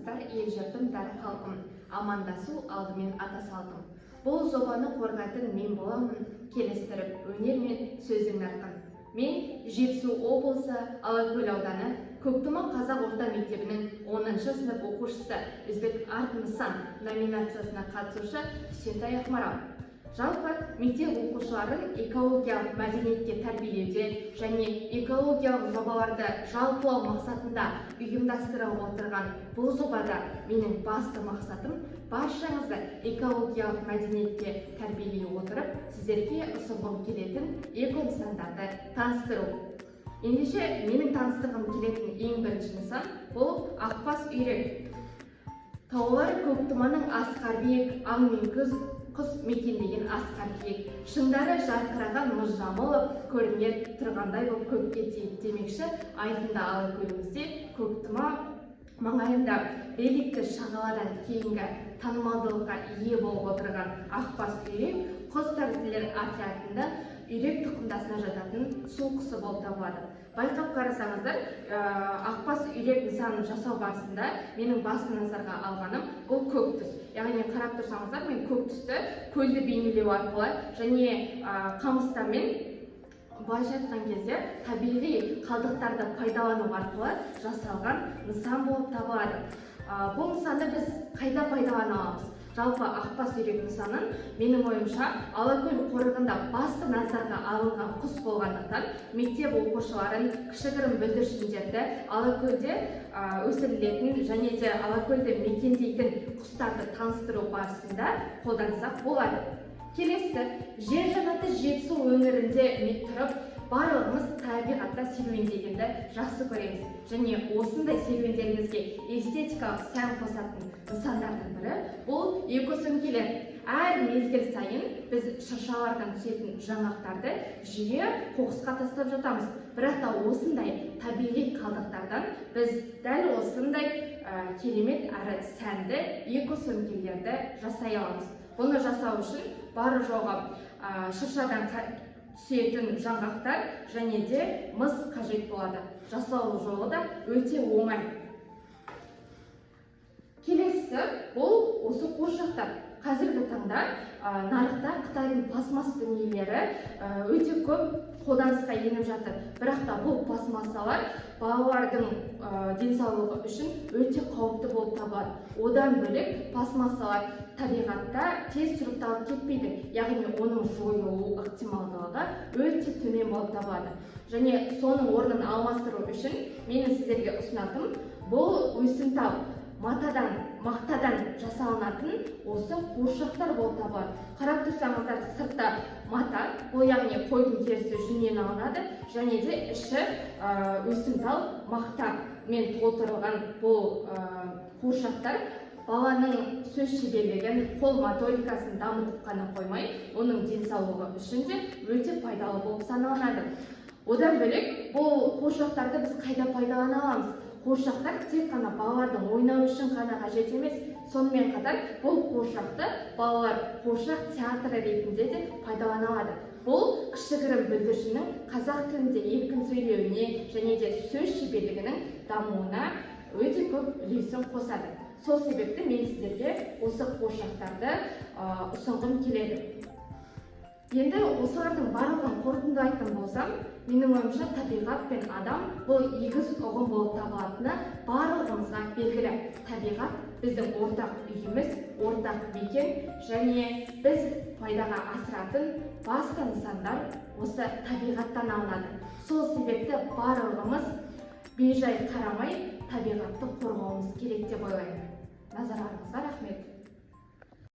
Армысыздар, ел жұртым, дара халқым! Амандасу алдымен ата салтым. Бұл жобаны қорғайтын мен боламын, келістіріп өнер мен сөздің нарқын. Мен Жетісу облысы, Алакөл ауданы, Көктұма қазақ орта мектебінің 10 сынып оқушысы, «Үздік арт нысан» номинациясына қатысушы Үсентай Ақмарал. Жалпы, мектеп оқушыларын экологиялық мәдениетке тәрбиелеуде және экологиялық жобаларды жалпылау мақсатында ұйымдастырылып отырған бұл жобада менің басты мақсатым баршаңызды экологиялық мәдениетке тәрбиелей отырып, сіздерге ұсынғым келетін эко нысандарды таныстыру. Ендеше, менің таныстырғым келетін ең бірінші нысан бұл ақбас үйрек. Таулар Көктұманың асқар биік, аң мен құс мекендеген асқар биік, шыңдары жарқыраған мұз жамылып, көрінер тұрғандай болып көкке тиіп демекші, айқында Алакөлімізде, Көктұма маңайында реликті шағаладан кейінгі танымалдылыққа ие болып отырған ақбас үйрек құс тәрізділер отрядында үйрек тұқымдасына жататын су құсы болып табылады. Байқап қарасаңыздар, ақбас үйрек нысанын жасау барысында менің басты назарға алғаным бұл көк түс. Яғни, қарап тұрсаңыздар, мен көк түсті көлді бейнелеу арқылы және қамыстармен, былайша айтқан кезде, табиғи қалдықтарды пайдалану арқылы жасалған нысан болып табылады. Бұл нысанды біз қайда пайдалана аламыз? Жалпы, ақбас үйрек нысанын, менің ойымша, Алакөл қорығында басты назарға алынған құс болғандықтан, мектеп оқушыларын, кішігірім бүлдіршіндерді Алакөлде өсірілетін және де Алакөлді мекендейтін құстарды таныстыру барысында қолдансақ болады. Келесі, жер жаннаты Жетісу өңірінде тұрып, барлығымыз табиғатта серуендегенді жақсы көреміз және осындай серуендерімізге эстетикалық сән қосатын нысандардың бірі бұл экосөмкелер. Әр мезгіл сайын біз шыршалардан түсетін жаңғақтарды жиі қоқысқа тастап жатамыз. Бірақ та осындай табиғи қалдықтардан біз дәл осындай керемет әрі сәнді экосөмкелерді жасай аламыз. Бұны жасау үшін бары жоғы шыршадан түсетін жаңғақтар және де мыс қажет болады. Жасалу жолы да өте оңай. Келесісі бұл осы қуыршақтар. Қазіргі таңда нарықта Қытайдың пластмасс дүниелері өте көп қолданысқа еніп жатыр. Бірақ та бұл пластмассалар балалардың денсаулығы үшін өте қауіпті болып табылады. Одан бөлек, пластмассалар табиғатта тез сұрыпталып кетпейді, яғни оның жойылу ықтималдылығы өте төмен болып табылады. Және соның орнын алмастыру үшін менің сіздерге ұсынатыным бұл өсімтал матадан, мақтадан жасалынатын осы қуыршақтар болып табылады. Қарап тұрсаңыздар, сырты мата, бұл яғни қойдың терісі, жүннен алынады және де іші өсімтал мақтамен толтырылған. Бұл қуыршақтар баланың сөз шеберлігін, қол моторикасын дамытып қана қоймай, оның денсаулығы үшін де өте пайдалы болып саналынады. Одан бөлек, бұл қуыршақтарды біз қайда пайдалана аламыз? Қуыршақтар тек қана балалардың ойнауы үшін ғана қажет емес. Сонымен қатар, бұл қуыршақты балалар қуыршақ театры ретінде де пайдалана алады. Бұл кішігірім бүлдіршіннің қазақ тілінде еркін сөйлеуіне және де сөз шеберлігінің дамуына өте көп үлесін қосады. Сол себепті мен сіздерге осы қуыршақтарды ұсынғым келеді. Енді осылардың барлығын қорытындылайтын болсам, менің ойымша, табиғат пен адам бұл егіз ұғым болып табылатыны барлығымызға белгілі. Табиғат біздің ортақ үйіміз, ортақ мекен және біз пайдаға асыратын басты нысандар осы табиғаттан алынады. Сол себепті барлығымыз бейжай қарамай, табиғатты қорғауымыз керек деп ойлаймын. Назарларыңызға рахмет.